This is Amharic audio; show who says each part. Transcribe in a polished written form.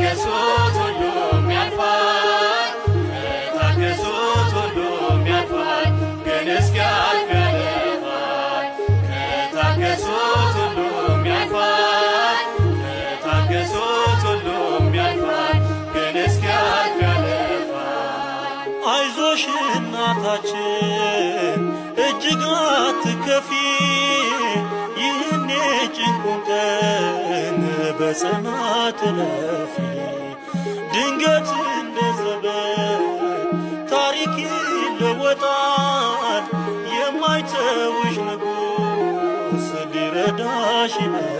Speaker 1: ከታገሱት ሁሉም ያልፋል፣ ከታገሱት ሁሉም ያልፋል፣ ግን እስኪያልፍ ያለፋል። ከታገሱት ሁሉም ያልፋል፣ ከታገሱት ሁሉም ያልፋል፣ ግን እስኪያልፍ ያለፋል።
Speaker 2: አይዞሽ እናታችን፣ እጅግ አትከፊ፣ ይህን የጭንቁን ቀን በጽናት እለፊ። ድንገት እንደ ዘበን ታሪክ ይለወጣል፣ የማይተውሽ ንጉሥ ሊረዳሽ ይመጣል።